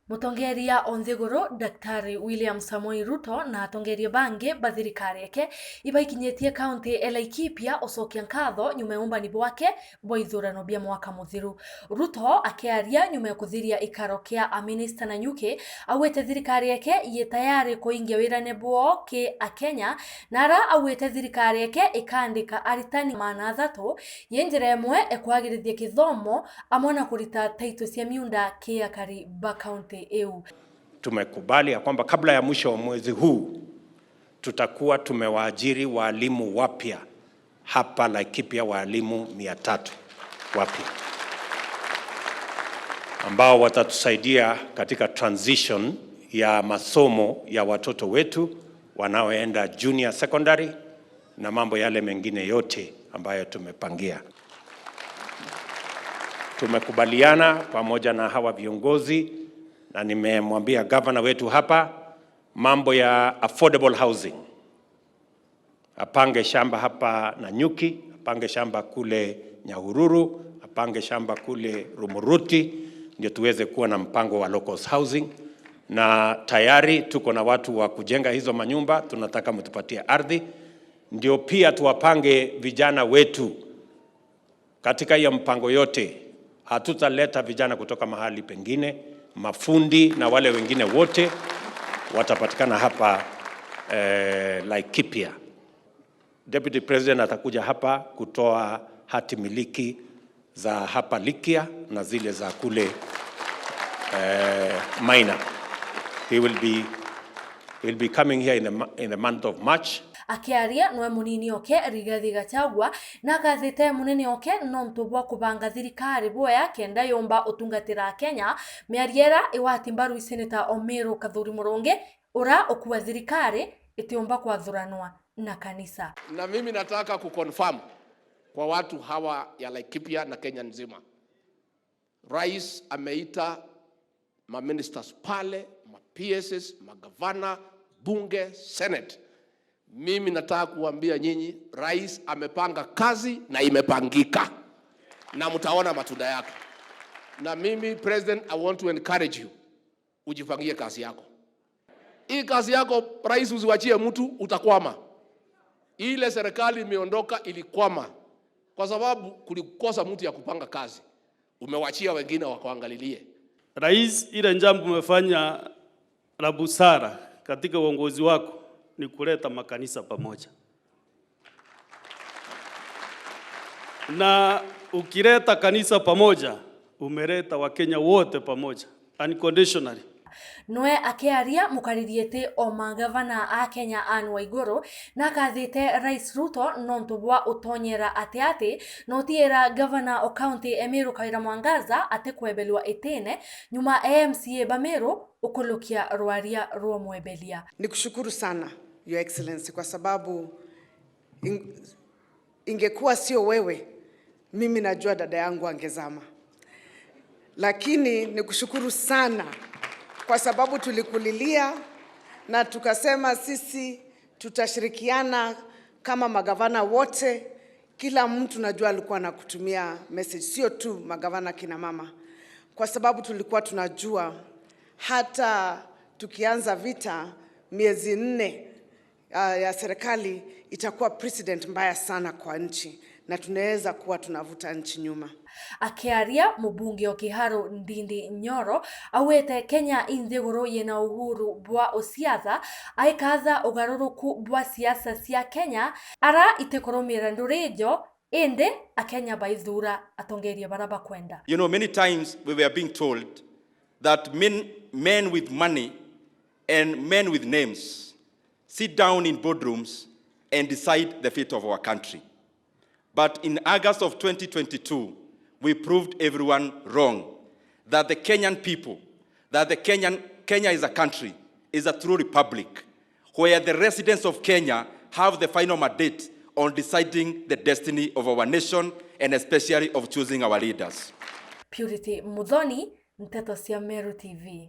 Mutongeria o nthiguru Daktari William Samoei Ruto na atongeria bangi ba thirikari eke ibaikinyitie kaunti e Laikipia ucokia nkatho nyuma ya umbani bwake bwa ithurano bia mwaka muthiru. Ruto akiaria nyuma ya kuthiria ikaro kia aminista Nanyuki augite thirikari eke yi tayari kuingia wirane bwoo ki akenya na ara augite thirikari eke ikandika aritani 300 yi njira imwe ekwagirithia kithomo amwe na kurita taito cia miunda ki akari ba kaunti iu. Tumekubali ya kwamba kabla ya mwisho wa mwezi huu tutakuwa tumewaajiri waalimu wapya hapa Laikipia, waalimu 300 wapya ambao watatusaidia katika transition ya masomo ya watoto wetu wanaoenda junior secondary na mambo yale mengine yote ambayo tumepangia. Tumekubaliana pamoja na hawa viongozi na nimemwambia gavana wetu hapa mambo ya affordable housing, apange shamba hapa Nanyuki, apange shamba kule Nyahururu, apange shamba kule Rumuruti, ndio tuweze kuwa na mpango wa local housing. Na tayari tuko na watu wa kujenga hizo manyumba, tunataka mtupatie ardhi, ndio pia tuwapange vijana wetu katika hiyo mpango yote. Hatutaleta vijana kutoka mahali pengine, mafundi na wale wengine wote watapatikana hapa Laikipia. Deputy President atakuja hapa kutoa hati miliki za hapa Likia na zile za kule Maina. He will be coming here in the month of March. Akiaria noe munini oke Rigathi Gachagua na akathite munene oke nontu bwa kubanga thirikari bwea kenda yomba utungatira Kenya. Miario ira iwati mbaru Senator Omiru Kathuri Murungi ura ukua thirikari itiumba kwathuranwa na kanisa. Na mimi nataka kuconfirm kwa watu hawa ya Laikipia na Kenya nzima, Rais ameita ma ministers pale, ma PSs, magavana, bunge, senate. Mimi nataka kuambia nyinyi, rais amepanga kazi na imepangika na mtaona matunda yake. Na mimi President, I want to encourage you, ujipangie kazi yako. Hii kazi yako rais, usiwachie mtu, utakwama. Ile serikali imeondoka ilikwama kwa sababu kulikosa mtu ya kupanga kazi, umewachia wengine wakaangalilie. Rais, ile jambo umefanya la busara katika uongozi wako ni kuleta makanisa pamoja, na ukileta kanisa pamoja umeleta Wakenya wote pamoja unconditionally. Noe akiaria mukaririete o magavana a Kenya Anne Waiguru na akathite Rais Ruto nontu bwa utonyera ati ati no tiera gavana o county e Meru Kawira Mwangaza ati kwebelwa itine nyuma MCA ba Meru ukulukia rwaria rwa mwebelia. Nikushukuru sana Your Excellency kwa sababu ingekuwa sio wewe, mimi najua dada yangu angezama, lakini nikushukuru sana kwa sababu tulikulilia na tukasema sisi tutashirikiana kama magavana wote. Kila mtu najua alikuwa anakutumia message, sio tu magavana kina mama, kwa sababu tulikuwa tunajua hata tukianza vita miezi 4 ya serikali itakuwa precedent mbaya sana kwa nchi na tunaweza kuwa tunavuta nchi nyuma. Akiaria mubunge o Kiharu Ndindi Nyoro augite Kenya inthiguru yina uhuru bwa usiatha aikatha ugaruruku bwa siasa cia Kenya ara itikurumirira ndurijo indi akenya baithura atongeria baria bakwenda. Many times we were being told that men with money and men with names sit down in boardrooms and decide the fate of our country. But in August of 2022, we proved everyone wrong, that the Kenyan people, that the Kenyan, Kenya is a country, is a true republic, where the residents of Kenya have the final mandate on deciding the destiny of our nation and especially of choosing our leaders. Purity Muthoni, Nteto cia Meru TV.